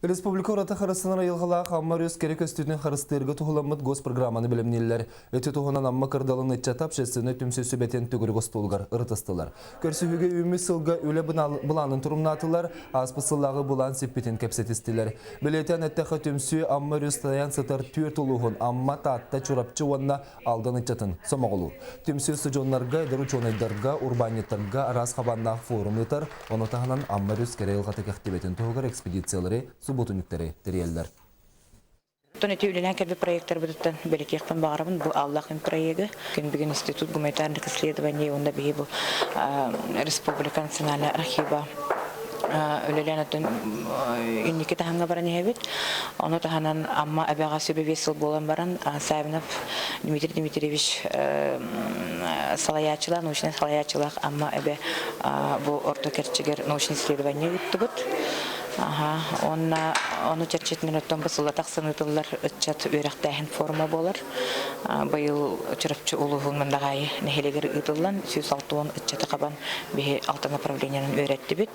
Республика ураты харыстанар айылҕалаах Амма өрүс кэрэ көстүүтүн харыстыырга туһуламмыт госпрограмманы бэлэмнииллэр. Ити туһунан Амма кырдалын ыччата общественнай түмсүү сүбэтин төгүрүк остуолугар ырытыстылар. Көрсүһүүгэ үүммүт сылга үлэ былаанын торумнаатылар, ааспыт сыллааҕы былаан сиппитин кэпсэтистилэр. Бэлиэтээн эттэххэ, түмсүү Амма өрүс тайаан сытар түөрт улууһун Амма, Таатта, Чурапчы уонна Алдан ыччатын сомоҕолуур. Түмсүү устудьуоннарга, эдэр учуонайдарга, урбаанньыттарга араас хабааннаах форум ыытар, ону таһынан Амма өрүс кэрэ айылҕата кэхтибэтин туһугар экспедициялары, субуотунньуктары тэрийэллэр. Оттон ити үлэлээн кэлбит проекттарбытыттан бэлиэтиэхпин баҕарабын. Бу Аллах им проегы. Күн бүгүн Институт гуманитарных исследований уонна биһи бу Республика национальнай архива үлэлээн оттон инники таһымҥа баран иһэбит. Ону таһынан Амма Эбэҕэ сүбэ биэс сыл буолан баран Савинов Дмитрий Дмитриевич салайааччылаах, научнай салайааччылаах Амма Эбэ бу орто кэрчигэр научный исследование ыыттыбыт. Уонна ону чэрчитинэн оттон бу сылла тахсан ыытыллар ыччат үөрэхтээһин форума буолар. Быйыл Чурапчы улууһун Мындаҕаайы нэһилиэгэр ыытыллан 160 ыччаты хабан биһи алта направлениенан үөрэттибит.